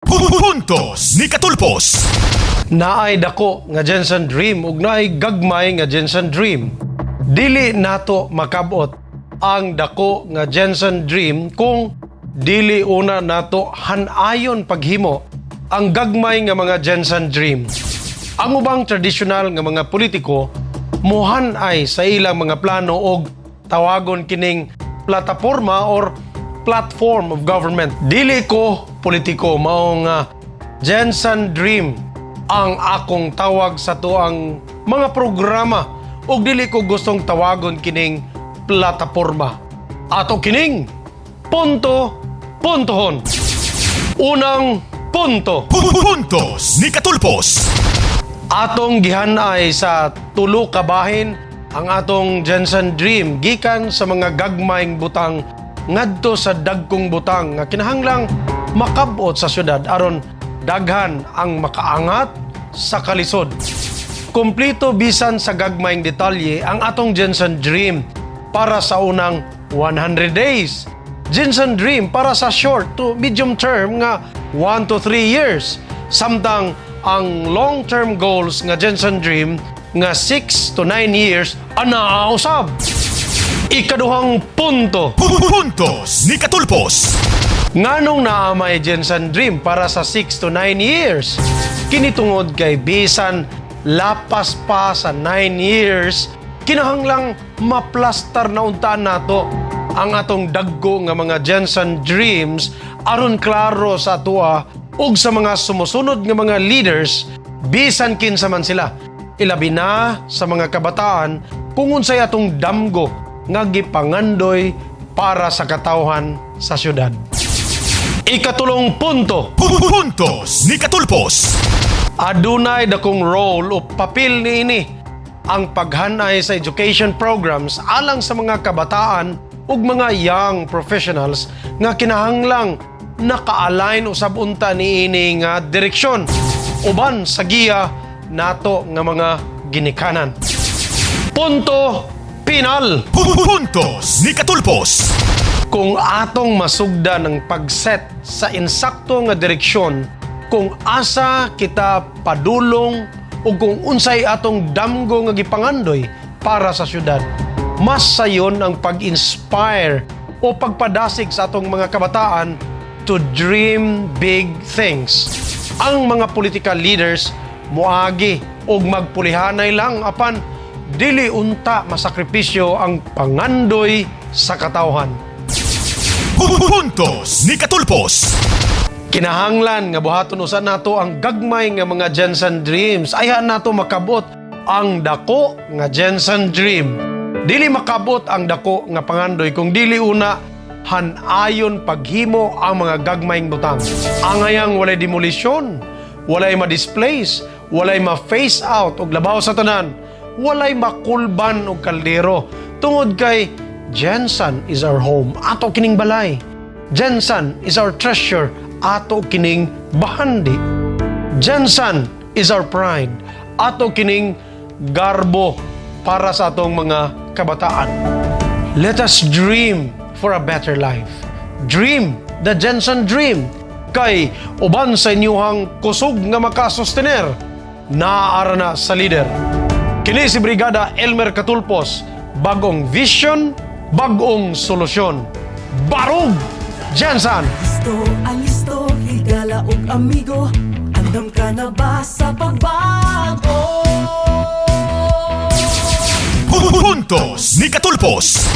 Puntos ni Katulpos. Naay dako nga GenSan Dream ug naay gagmay nga GenSan Dream. Dili nato makabot ang dako nga GenSan Dream kung dili una nato hanayon paghimo ang gagmay nga mga GenSan Dream. Ang ubang tradisyonal nga mga politiko muhan-ay sa ilang mga plano og tawagon kining plataporma or platform of government. Dili ko politiko, mao nga GenSan Dream ang akong tawag sa tuang mga programa ug dili ko gustong tawagon kining plataporma. Ato kining punto puntohon. Unang punto. Puntos ni Katulpos. Atong gihanay sa tulo ka bahin ang atong GenSan Dream gikan sa mga gagmayng butang ngadto sa dagkong butang nga kinahanglang makabot sa syudad aron daghan ang makaangat sa kalisod. Kumplito bisan sa gagmayng detalye ang atong GenSan Dream para sa unang 100 days. GenSan Dream para sa short to medium term nga 1 to 3 years. Samtang ang long-term goals nga GenSan Dream nga 6 to 9 years anaa usab. Ikaduhang punto. Puntos ni Katulpos. Nganong naa may GenSan Dream para sa 6 to 9 years? Kini tungod kay bisan lapas pa sa 9 years, kinahanglang maplastar na unta nato ang atong dagko nga mga GenSan Dreams aron klaro sa atoa ug sa mga sumusunod nga mga leaders, bisan kinsa man sila, ilabi na sa mga kabataan, kung unsay atong damgo nga gipangandoy para sa katawhan sa syudad. Ikatulong punto. Puntos ni Katulpos. Adunay dakong role o papel niini ang paghanay sa education programs alang sa mga kabataan ug mga young professionals nga kinahanglang naka-align usab unta niini nga direksyon uban sa giya nato nga mga ginikanan. Punto final. Puntos ni Katulpos. Kung atong masugdan ang pagset sa insakto nga direksyon kung asa kita padulong ug kung unsay atong damgo nga gipangandoy para sa syudad, mas sayon ang pag-inspire o pagpadasig sa atong mga kabataan to dream big things. Ang mga political leaders muagi og magpulihanay lang, apan dili unta masakripisyo ang pangandoy sa katawhan. Puntos ni Katulpos. Kinahanglan nga buhaton usa nato ang gagmay nga mga GenSan Dreams. Ayhan nato makabot ang dako nga GenSan Dream. Dili makabot ang dako nga pangandoy kung dili una hanayon paghimo ang mga gagmayng butang. Angayang walay demolisyon, walay ma-displace, walay ma-phase out ug labaw sa tanan, walay makulban og kaldero. Tungod kay GenSan is our home. Ato kining balay. GenSan is our treasure. Ato kining bahandi. GenSan is our pride. Ato kining garbo para sa atong mga kabataan. Let us dream for a better life. Dream the GenSan Dream. Kay uban sa inyuhang kusog nga makasustener, naa ra na sa leader. Kini si Brigada Elmer Katulpos, bagong vision, bagong solusyon. Barug! GenSan! Listo, alisto, higala og amigo. Andam ka na ba sa pagbago? Puntos ni Katulpos.